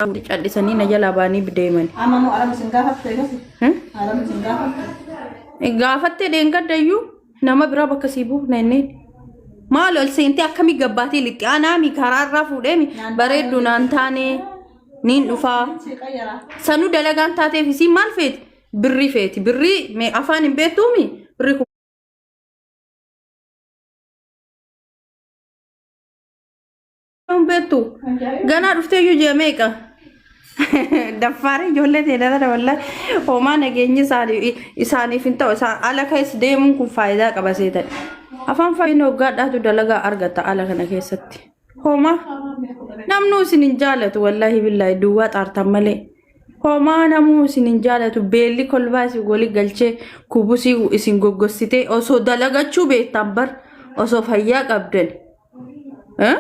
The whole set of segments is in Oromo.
Callisanii na jalaa baanii deeman. Amma moo aram isin gaafattu eegasi? Aram isin gaafattu? Gaafattee dheengaddayyuu nama biraa bakka sii buufna inneen. Maal ol seentee akkamii gabbaatee lixxi anaami karaarraa fuudheemi bareeddu naan taane niin dhufaa. Si qayyaraa. Sanuu dalagaan taateef isiin maal feeti? Birrii feeti. Birrii mee afaan hin beektuumi? Birrii hin beektu. Ganaa dhuftee iyyuu ji'a meeqa? Daffaaree ijoollee ta'e dara wallahi homaa nageenyi isaaniif hin ta'u isaan ala keessa deemuun kun faayidaa qaba seetan. Afaan fayyina waggaadhaatu dalagaa argata ala kana keessatti. Homaa namnuu isin hin jaalatu wallahi billahi duwwaa xaartan malee. Homaa namuu isin hin jaalatu beelli kolbaa isin wali galchee kubusii isin goggossitee osoo dalagachuu beektan bar osoo fayyaa qabdan. Eh?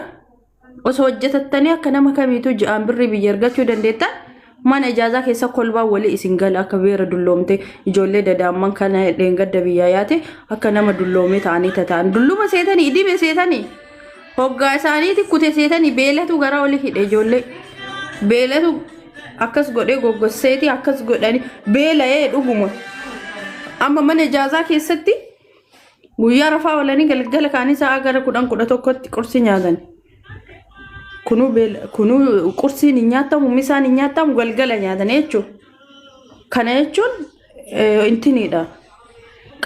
Osoo hojjetattanii akka nama kamiituu ji'aan birrii biyya argachuu dandeettan mana ijaazaa keessa kolbaan walii isin gala akka beera dulloomte ijoollee dadaamman kana dheengadda biyyaa yaate akka nama dulloomee ta'anii tata'an dulluma seetanii idime seetanii hoggaa isaaniiti kute seetanii beelatu garaa olii hidhe ijoollee beelatu akkas godhee goggosseeti akkas godhanii beela'ee dhuguma amma mana ijaazaa keessatti Guyyaa rafaa oolanii galgala kaanii sa'a gara 10 11tti qursii nyaatan. Kunuu beela kunuu qursiin hin nyaatamu misaan hin nyaatamu galgala nyaatan jechuudha. Kana jechuun intiniidha.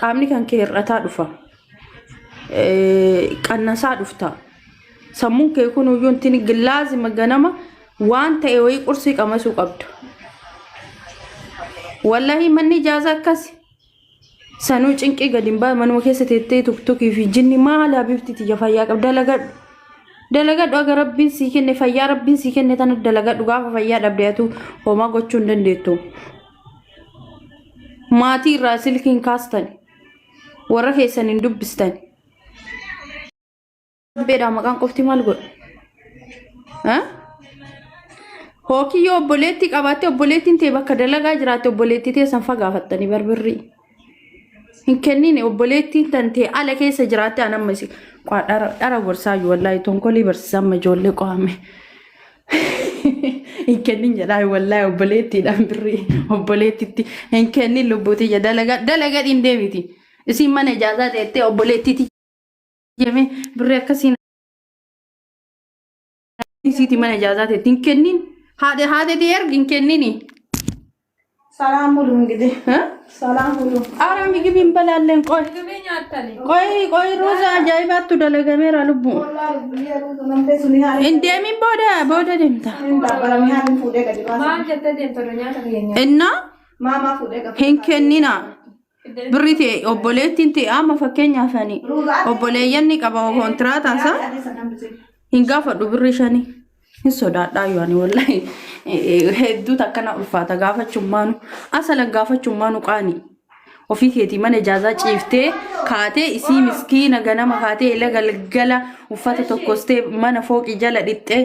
Qaamni kan kee hir'ataa dhufa. Qannasaa dhufta. Sammuun kee kun iyyuu intini laazima ganama waan ta'e wayii qursii qamasuu qabda. Wallahi manni ijaazaa akkasi. Sanuu cinqii gadi hin baa manuma keessa teettee tuktukii fi jinni maal habibti tiyya fayyaa qabda dalagadhu. Dalagadhu aga rabbiin sii kenne fayyaa rabbiin sii kenne tana dalagadhu gaafa fayyaa dhabde atu homaa gochuu hin dandeettu. Maatii irraa silkii hin kaastan. Warra keessan hin dubbistan. Beedhaa maqaan qofti maal godha? Hookii yoo obboleettii qabaatte obboleettiin tee bakka dalagaa jiraatte obboleettii tee san fagaafattanii barbirrii. Hin kennine obboleettiin tan tee ala keessa jiraatte an amma isi dhara gorsaayu wallaahi tonkolii barsiisa amma ijoollee qo'ame. Hin kennin jedhaa wallaahi obboleettiidhaan birrii obboleettitti hin kennin lubbuutiyya dalagaa dalagaa dhiin deemiti. Isiin mana ijaazaa teettee obboleettiitti Jeme birri akkasiin isiiti mana ijaazaa teetti hin kennin. Haadha haadha tee ergi hin kennini. Salam bulu እንግዲህ ሰላም ሁሉ Ara migibi hin balaalleen qoy. Migbii nyaattani. Qoy qoy ruuza ajaa'ibaattu dalagameera lubbu. Hin deemin booda booda deemta. Maal jettee deemta odoo nyaata kiyya nyaata. Innaa Maamaa fuudhee gadi hin kennina. Birri ta'e obboleettiin ta'e amma fakkeenyaaf ani obboleeyyan ni qaba kontiraata isaa hin gaafadhu birri shanii hin sodaadhaa yoo ani wallahi hedduu takkana ulfaata gaafachummaanu asalan gaafachummaanu qaani ofii keetii mana ijaazaa ciiftee kaatee isii miskiina ganama kaatee ila galgala uffata tokkostee mana fooqii jala dhixxee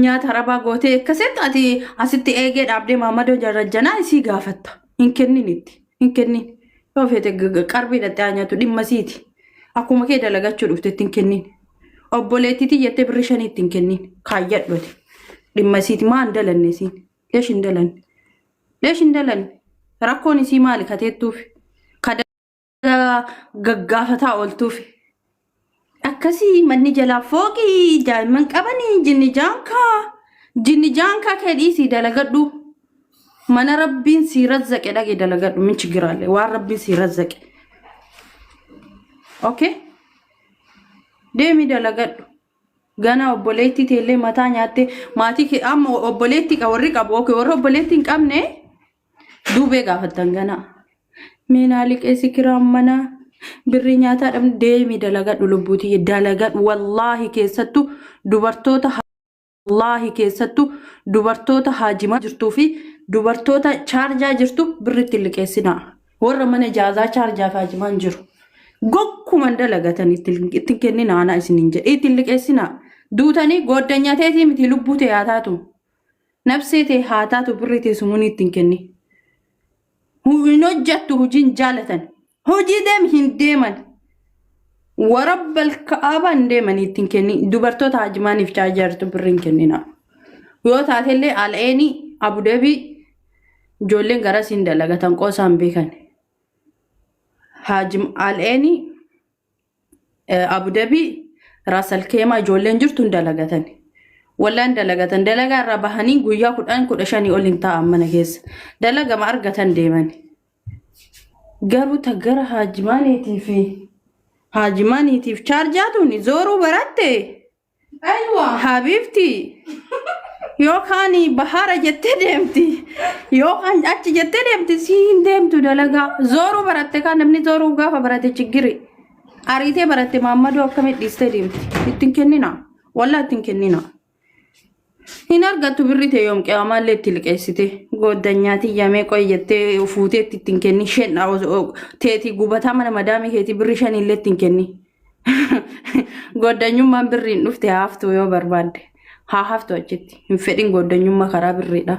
nyaata arabaa gootee akkasitti ati asitti eegee dhaabdee maamadoo jarrajjanaa isii gaafatta hin kenninitti. Hin kennin. Yoo feete qarbii dhattee haa nyaattu dhimma siiti. Akkuma kee dalagachuu dhufte itti hin kennin. Obboleettiitii jettee birri shanii itti hin kennin. Kaayyadhu ati. Dhimma siiti maa hin dalanne isiin. Leesh hin dalanne. Leesh hin dalanne. Rakkoon isii maali kateettuuf? Ka gaggaafataa ooltuuf. Akkasii manni jalaa fooqii daa'imman qabanii jinni jaankaa jinni jaankaa kee dhiisii dalagadhu. Mana rabbiin sii razzaqe dhaqi dalagadhu min chigiraalle waan rabbiin sii razzaqe. Okay? Deemi dalagadhu. Gana obboleettii teellee mataa nyaattee maatii kee amma obboleettii warri qabu okay warri obboleettii hin qabne Duubee gaafattan ganaa. Mee naa liqeessi kiraan manaa birrii nyaataa dhabne deemi dalagadhu lubbuutii dalagadhu wallaahi keessattuu dubartoota wallaahi keessattuu dubartoota haajimaa jirtuu fi dubartoota chaarjaa jirtu birritti hin liqeessinaa. Warra mana jaazaa chaarjaa fi haajimaan jiru. Gonkuman dalagatan itti hin kenninaa anaa isiniin jedhe itti hin liqeessinaa. Duutanii gooddanyateetii miti lubbuu ta'e haa taatu. Nabsee tee haa taatu birrii tee sumuni itti hin kenni. Hin hojjattu hojii hin jaalatan. Hojii deem hin deeman. Warabbal ka'aaba hin deeman itti hin kenni. Dubartoota hajimaaniif chaarjaartu birrii hin kennina. Yoo taatellee Al'eenii Abudabii ijoolleen garasiin dalagatan qoosaan beekan. Haajim Al'eenii Abudabii Raasal Keemaa ijoolleen jirtu hin dalagatan. Wallaan dalagatan dalagaa irraa bahanii guyyaa 10 15 ol hin taa'an mana keessa. Dalagama argatan deeman. Garuu ta gara haajimaaniitii fi haajimaaniitiif chaarjaatuun zooruu baratte. Aywa. Habiibti yookaan bahara jettee deemti yookaan achi jettee deemti si hin deemtu dalagaa zooruu baratte kan namni zooruu gaafa barate chiggiri ariitee baratte maammadoo akkamitti dhiistee deemti ittiin kennina wallaa ittiin kennina. Hin argattu birri ta'e yoom qiyamaallee itti liqeessite gooddanyaati yamee qoy jettee fuutee itti ittiin kenni shen teetii gubataa mana madaamii keetii birri shanillee ittiin kenni. Gooddanyummaan birriin dhufte haa haftu yoo barbaadde. Haa haftu achitti. Hin fedhin gooddanyummaa karaa birriidha.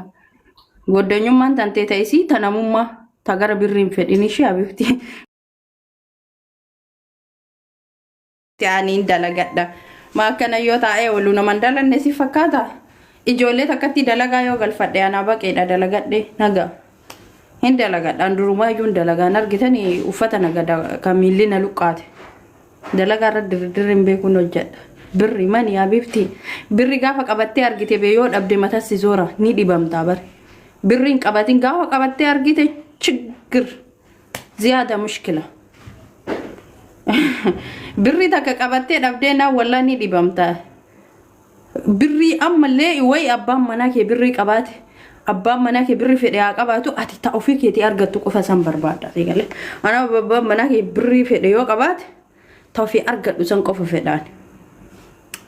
Gooddanyummaan tantee ta'isii ta namummaa ta gara birrii hin fedhin ishee habibti. Ani hin dalagadha. Maa akkana yoo taa'ee oolu nama hin dalanne si fakkaata? Ijoollee takkatti dalagaa yoo galfadhe anaa baqeedha dalagadhe naga. Hin dalagadha. An durumaa iyyuu hin dalagaan argitanii uffata nagada kan miilli na luqqaate. Dalagaa irra dirdirri hin beekuun hojjedha. Birri mani habibti. Birri gaafa qabattee argite bee yoo dhabde matas si zoora ni dhibamtaa bari. Birri hin qabatin gaafa qabattee argite chiggir. Ziyaada mushkila. Birri takka qabattee dhabdee naa wallaa ni dhibamta. Birrii ammallee wayi abbaan manaa kee birrii qabaate abbaan manaa kee birrii fedhe haa qabaatu ati ta ofii keetii argattu qofa san barbaadda si galee. Ana abbaan manaa kee birrii fedhe yoo qabaate ta ofii argadhu san qofa fedhaan.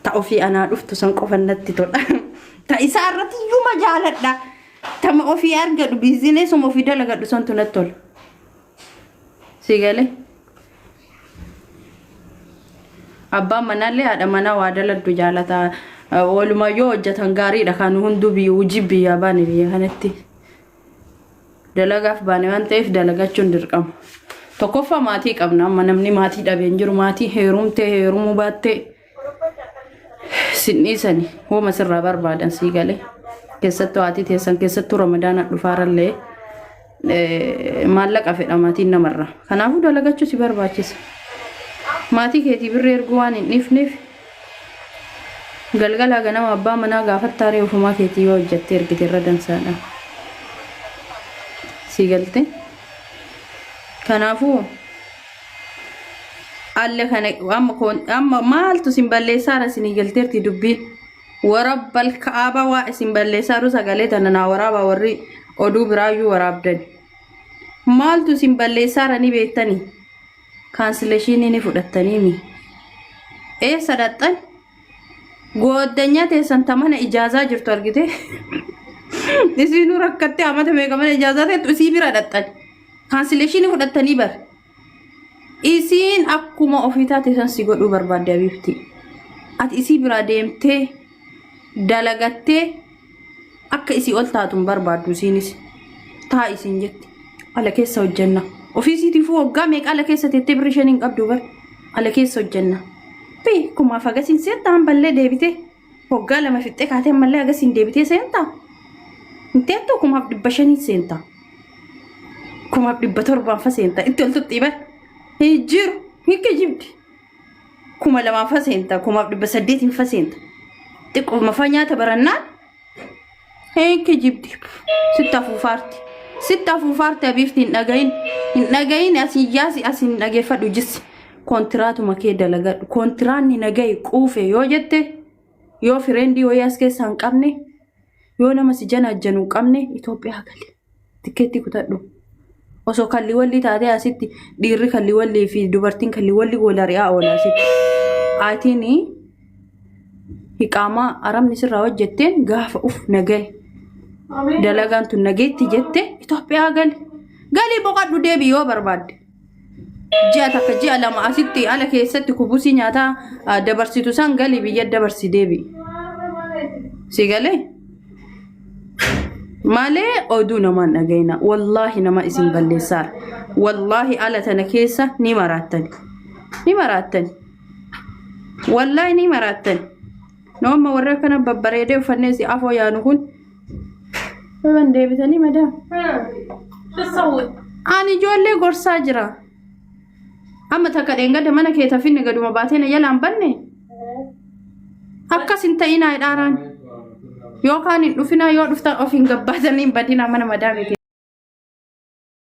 Ta ofii anaa dhuftu san qofa natti tola. Ta isaa irratti iyyuma jaaladha. Tama ofii argadhu biizineesuma ofii dalagadhu santu natti tola. Si galee. Abbaan manaallee haadha manaa waa daladdu jaalata. Walumaa yoo hojjetan gaariidha kan hunduu biyya hojii biyyaa baane biyya kanatti. Dalagaaf baane waan ta'eef dalagachuun dirqama. Tokkoffaa maatii qabna amma namni maatii dhabee hin jiru maatii heerumtee heerumuu baattee sin dhiisani hooma sirraa barbaadan sii galee. Keessattuu haati teessan keessattuu ramadaana dhufaarallee maallaqa fedha maatiin namarraa. Kanaafuu dalagachuu si barbaachisa. Maatii keetii birrii erguu waan hin dhiifneef galgalaa ganama abbaa manaa gaafattaaree ofumaa keetii yoo hojjattee ergite irra dansaadha. Sii galte? Kanaafuu alle kana amma amma maaltu isin balleessaara isinii galteerti dubbiin. Warabbal ka'aaba waa isin balleessaaru sagalee tana naa waraabaa warri oduu biraayyuu waraabdan. Maaltu isin balleessaara ni beektanii? Kaansileeshinii ni fudhattaniimi. Eessa dhaqxan? Gooddanyaa teessan ta mana ijaazaa jirtu argite. Isinuu rakkattee amata meeqa mana ijaazaa teettu isii bira dhaqxan. Kaansileeshinii fudhattanii bar. Isiin akkuma ofii taate san si godhuu barbaadde abiifti. Ati isii biraa deemtee dalagattee akka isii ol taatu hin barbaaddu isiinis. Taa isiin jetti. Ala keessa hojjenna. Ofii isiitiifuu waggaa meeqa ala keessa teettee birri shan hin qabdu bar. Ala keessa hojjenna. Bi kumaaf agasiin seentaa ammallee deebitee. Waggaa lama fixxee kaatee ammallee agasiin deebitee seentaa. Hin teettuu 1500 seentaa. 1700 fa seenta itti ol tuxxii bar hin jiru hin kijibdi 2000 fa seenta 1800 fa seenta xiqqooma fa nyaata barannaan hin kijibdi sitti afuufaarti sitti afuufaarti abiifti hin dhagahin hin dhagahin asin yaasi asin dhageeffadhu jissi kontiraatuma kee dalagadhu kontiraanni nagayi quufe yoo jette yoo fireendii wayii as keessaa hin qabne yoo nama si janaajjanu hin qabne Itoophiyaa gali. Tikkeettii kutadhu. Osoo kalli wallii taatee asitti dhiirri kalli wallii fi dubartiin kalli wallii wal ari'aa oola asitti. Atiin hiqaamaa arabni sirraa hojjetteen gaafa uf nagaye. Dalagaan tun nageetti jette Itoophiyaa gali. Galii boqadhu deebi yoo barbaadde. Ji'a takka ji'a lama asitti ala keessatti kubusii nyaataa dabarsitu san galii biyya dabarsi deebi. Si galee? Malee oduu namaan dhagayina. Wallaahi nama isin balleessaara. Wallaahi ala tana keessa ni maraattani. Ni maraattani. Wallaahi ni maraattani. Nu amma warri akkana babbareedee uffannee si afoo yaanu kun. Baban deebitanii madaa. Ani ijoollee gorsaa jira. Amma takka dheengadda mana kee tafinne gaduma baatee na jalaan banne. Akkas hin ta'inaa dhaaraan. Yookaan hin dhufinaa yoo dhuftan of hin gabbaatanii hin badinaa mana madaamiti.